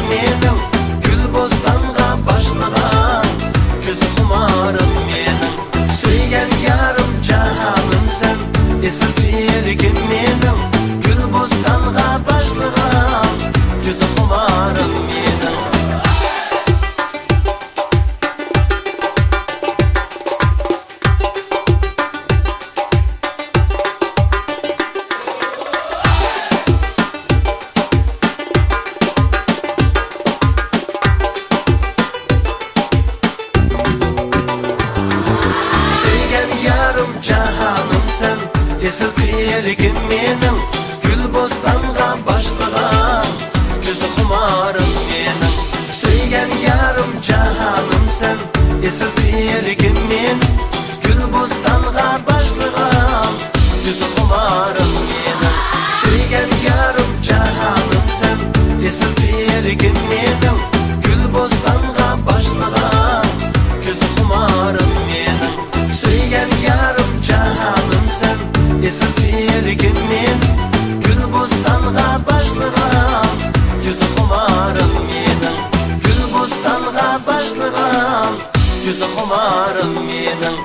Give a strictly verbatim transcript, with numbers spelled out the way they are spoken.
مېنىڭ گۈل بوستانغا باشلىغان كۆز خۇمارىم مېنىڭ. سۆيگەن يارىم جاھانىم سەن، ئېسىل تىلىكىم مېنىڭ، گۈل بوستانغا باشلىغان كۆز خۇمارىم مېنىڭ. سۆيگەن يارىم جاھانىم سەن، ئېسىل تىلىكىم مېنىڭ، گۈل بوستانغا باشلىغان كۆز خۇمارىم مېنىڭ. سۆيگەن يارىم جاھانىم سەن، ئېسىل تىلىكىم مېنىڭ، گۈل بوستانغا باشلىغان كۆز خۇمارىم مېنىڭ. سۆيگەن يارىم جاھانىم سەن، ئېسىل تىلىكىم مېنىڭ، گۈل بوستانغا باشلىغان كۆز خۇمارىم مېنىڭ. سۆيگەن يارىم جاھانىم سەن، ئېسىل تىلىكىم مېنىڭ، گۈل بوستانغا باشلىغان كۆز خۇمارىم مېنىڭ، گۈل بوستانغا باشلىغان كۆز خۇمارىم مېنىڭ.